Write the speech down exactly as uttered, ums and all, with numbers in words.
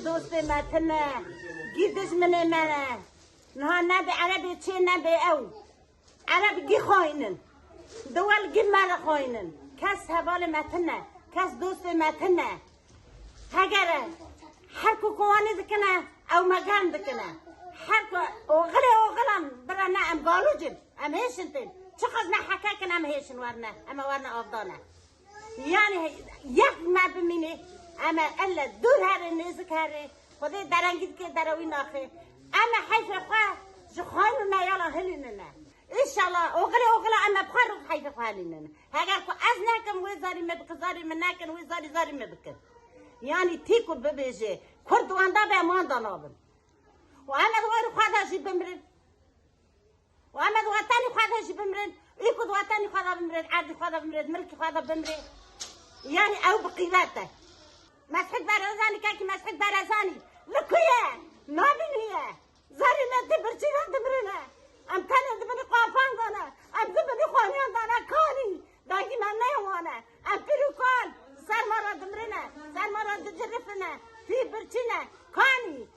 Dostê me tune, gî dijminê me ne. Niha nebe Erebê çê nebe ew. Ereb gî xayîn in. Dewel gî me re xayîn in. Kes hevalê me tune, kes dostê me tune. Hegere her ku kowanî dikine, ew me germ dikine. Her ku oxilê oxilan bire ne, em galûc in, em hêşin tên. Çiqas ne heke kin, em hêşin werne, em ê werne avdane. Yani yek me bimînê, em ê elle dûr herê, nêzik herê. Xwedê derengî dike, derewî naxê. Em ê heyfê xwe ji xayîn û neyala hilînine. Înşallah oxilê oxila em ê bi xwe re heyfê xwe hilînine. Heger ku ez nekim, wê zarî me bikin, zarî min nekin, wê zarî zarî me bikin. Yani tî ku bibêje, Kurd wenda be, em wenda nabin. Û em ê di warê xwe de jî bimirin. Û em ê di wetenî xwe de jî bimirin. Ê ku di wetenî xwe de bimirin, erdî xwe de bimirin, milkî xwe de bimirin. Yani ew bi qîmet e. Mesûd Barzanî, kekî Mesûd Barzanî li ku ye? Nabîniye. Zarî me di birçî de dimirine. Em tenê di binî qafan de ne. Em di binî xaniyan de ne. Kanî. Dengî me ne wan e. Em pir û kal ser me re dimirine. Ser me re dicirifine. Tî birçî ne. Kanî.